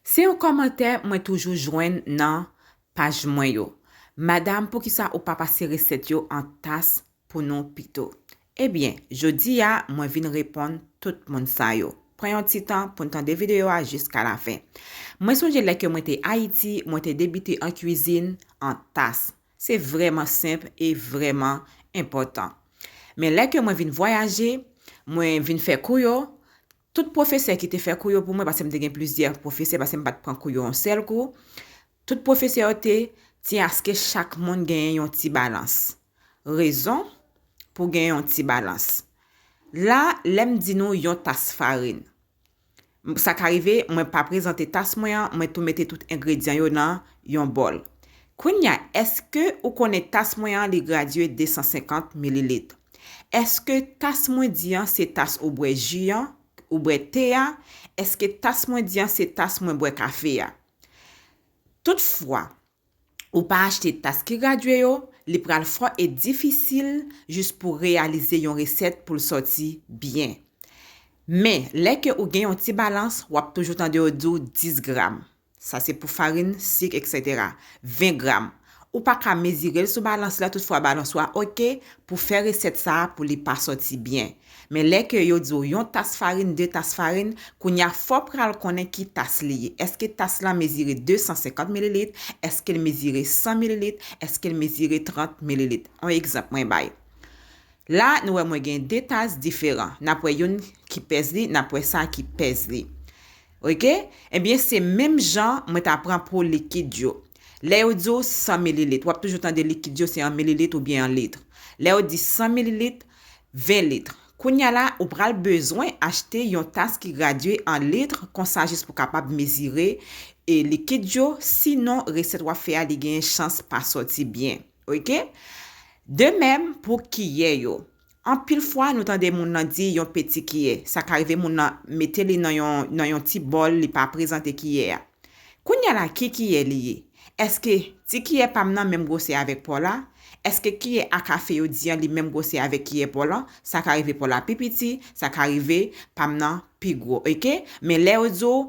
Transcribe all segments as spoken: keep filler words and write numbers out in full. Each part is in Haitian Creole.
Se yon kòmantè mwen toujou jwenn nan paj mwen yo. Madam, poukisa ou pa pase resèt yo an tas pou nou pito? Ebyen, jodi a, mwen vin reponn tout moun sa yo. Pran yon ti tan pou n tande videyo a jiska lafen. Mwen sonje lè ke mwen te Ayiti, mwen te debite an kwizin an tas. Se vrèman senp e vrèman enpòtan. Men lè ke mwen vin vwayaje, mwen vin fè kou yo, tout pwofesè ki te fè kou yo pou mwen, paske m te gen plizyè pwofesè, paske m pa t pran kou yo yon sèl kou, tout pwofesè yo te tyen aske chak moun genyen yon ti balans. Rezon pou gen yon ti balans. La, lè m di nou yon tas farin, m- sa ka rive, mwen pa prezante tas mwen an, mwen tou mete tout engredyan yo nan yon bòl. Kounye a, èske ou konnen tas mwen an, li gradye de san senkant mililit? Èske tas mwen di an, se tas ou bwè ji an, ou bwè te a? Èske tas mwen di an, se tas mwen bwè kafe a? Toutfwa, ou pa achte tas ki gradye yo, li pral fò e difisil jis pou reyalize yon resèt pou l sòti byen. Men, lè ke ou gen yon ti balans, w ap toujou tande yo di w dis gram. Sa se pou farin, sik, etsetera. Ven gram. Ou pa ka mezire l sou balans la, toutfwa balans ou a oke pou fè resèt sa a pou li pa sòti byen. Men lè ke yo di w yon tas farin, de tas farin, kounye a fò w pral konnen ki tas li ye. Èske tas la mezire de san senkant mililit? Èske l mezire san mililit? Èske l mezire trant mililit? Yon egzanp mwen bay. La, nou wè mwen gen de tas diferan. N ap wè youn ki pèz li, n ap wè sa ki pèz li. Oke? Ebyen, se menm jan mwen ta pran pou likid yo. Lè yo di w san mililit, w ap toujou tande likid yo se an mililit oubyen an lit. Lè yo di san mililit, ven lit. Kounye a la, ou pral bezwen achte yon tas ki gradye an lit, konsa jis pou kapab mezire e likid yo, sinon resèt w ap fè a li gen chans pa sòti byen. Oke? De menm pou kiyè yo. Anpil fwa, nou tande moun nan di yon peti kiyè. Sa ka rive moun nan mete li nan yon, nan yon ti bòl, li pa prezante kiyè a. Kounye a la, ki kiyè li ye? Èske ti kiyè pa m nan menm gwosè avèk pò la? Èske kiyè a kafe yo di an li menm gwosè avèk kiyè pò lan? Sa ka rive pò la pi piti, sa ka rive pa m nan pi gwo, oke? Men lè yo di w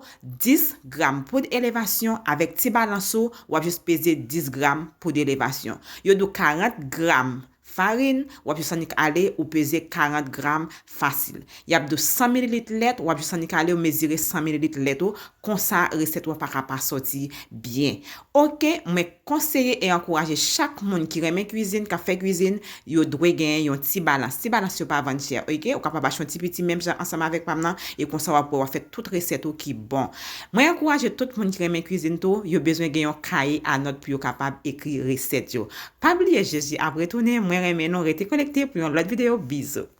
dis gram poud elevasyon avèk ti balans ou, w ap jis peze dis gram poud elevasyon. Yo di w karant gram farin, w ap jis annik ale, ou peze karant gram fasil. Y ap di w san mililit lèt, w ap jis annik ale, ou mezire san mililit lèt ou, konsa resèt ou an pa ka pa sòti byen. Oke, mwen konseye e ankouraje chak moun ki renmen kwizin, k ap fè kwizin, yo dwe genyen yon ti balans. Ti balans yo pa vann chè, oke? Ou kapab achte yon ti piti menm jan ansanm avèk pa m nan, e konsa w ap wè w ap fè tout resèt ou ki bon. Mwen ankouraje tout moun ki renmen kwizin tou, yo bezwen gen yon kaye a nòt pou yo kapab ekri resèt yo. Pa bliye, Jezi ap retounen, mwen renmen nou, rete konekte pou yon lòt videyo, bizou.